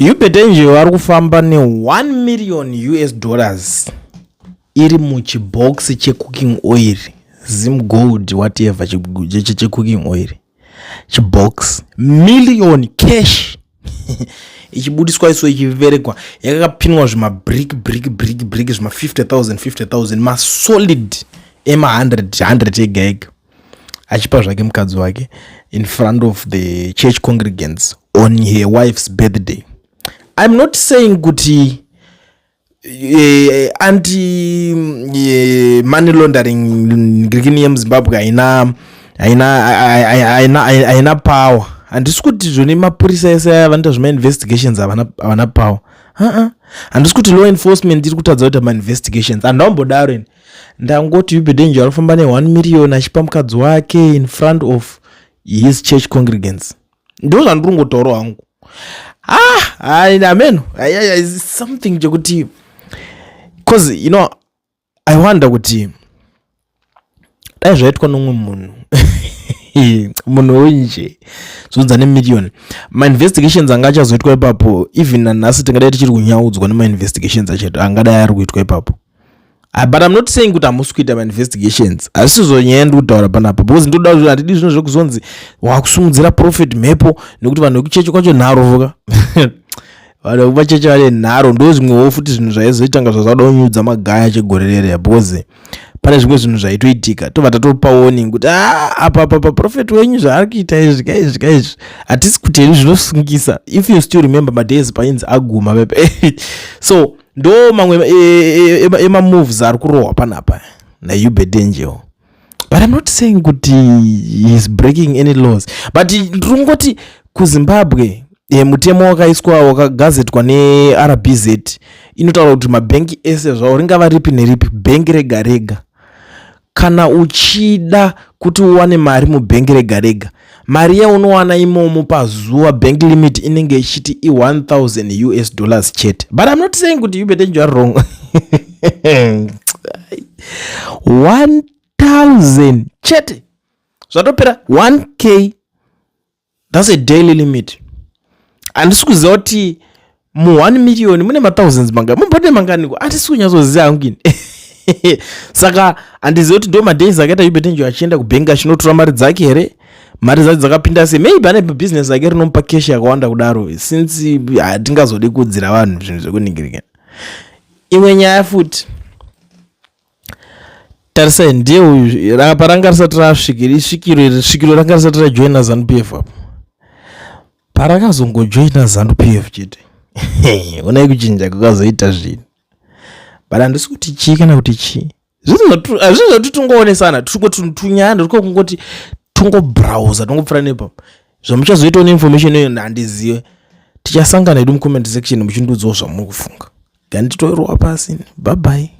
Uebert Angel ari kufamba ne1 million US dollars iri muchibhokisi checooking oil, Zim Gold, whatever, checooking oil, chibox, million cash ichibudiswa iso ichiverekwa, yakakapinwa zvimabrick brick brick brick, zvima 50 000 50 000, masolid ema100 100 ega ega, achipa zvake mukadzi wake in front of the church congregants on her wife's birthday. I'm not saying kuti anti money laundering ngirikini yemuZimbabwe haina power. Handisi kuti zvoni mapurisa ese aya vanoita zvemainvestigations havana power. Aa, handisi kuti law enforcement iri kutadza kuita mainvestigations, handambodaro ini. Ndangoti Uebert Angel arikufamba ne1 million achipa mukadzi wake in front of his church congregants. Ndo zvandiri kungotaurawo hangu. Ah, ameno something chekuti, 'cause I wonder kuti dai zvaitwa nomumwe munhu, munhu wenje zvodza nemiliyoni, mainvestigations anga achazoitwa ipapo, even nanhasi tingadai tichiri kunyaudzwa nemainvestigations acheto angadai ari kuitwa ipapo. But I'm not saying kuti hamusi kuita mainvestigations. Hazisizvo nyaya ndiri kutaura panapa, because ndoda, handidi zvinhu zvekuzonzi wakusumudzira prophet mhepo, nekuti vanhu vekuchechi kwacho nharo ka, vanhu vekumachechi vane nharo. Ndo zvimwewo futi zvinhu zvaizoita nga zvazvada kunyudza magaya chegore rereya, because pane zvimwe zvinhu zvaitoitika, tobva tatopa warning kuti a apa apa prophet wenyu zvaari kuita izvi kaizvi kaizvi, hatisi kuti hedu zvinosungisa. If you still remember madays painzi aguma pepe. So ndo mamwe emamoves ari kurohwa panapa naUebert Angel, but I'm not saying kuti he is breaking any laws, but ndiri kuZimbabwe mutemo wakaiswa, wakagazetwa neRBZ, inotaura kuti mabhengi ese zvavo, ringava ripi neripi, bhengi rega rega, kana uchida kuti uwane mari mubhengi rega rega, mari yaunowana imomo pazuva, bank limit inenge ichiti i1000 US dollars chete. But I'm not saying kuti Uebert Angel ari wrong. 1000 chete, zvatopera 1K, that's a daily limit. Handisi kuziva kuti mu1 million mune mathousands mangani, mumbode manganiko, handisi kunyatsoziva hangu ini. Saka handizivi kuti ndo madays akaita Uebert Angel achienda kubhengi achinotora mari dzake here, mari dzacho dzakapinda sei. Maybe ane bhizinesi ake rinomupa cash yakawanda kudaro, since hatingazodi kuudzira vanhu zvinhu zvekuningirika. Imwe nyaya futi, tarisai, ndiye uyu paranga risati rasvikira isvikiro iri, svikiro ranga risati rajoina ZANU PF apo. Parakazongojoina ZANU PF chete, onai kuchinja kwakazoita zvinhu. But handisi kuti chii kana kuti chii, hazvisi zvati tungoonesana tunyaya, ndiko kungoti tungobrowsa, tungopfuura nepapo. Zvamuchazoitawo neinformation iyoyo handizive. Tichasangana hedu mucomment section muchindiudzawo zvamuri kufunga. Ganditoirwa pasi. Bye bye.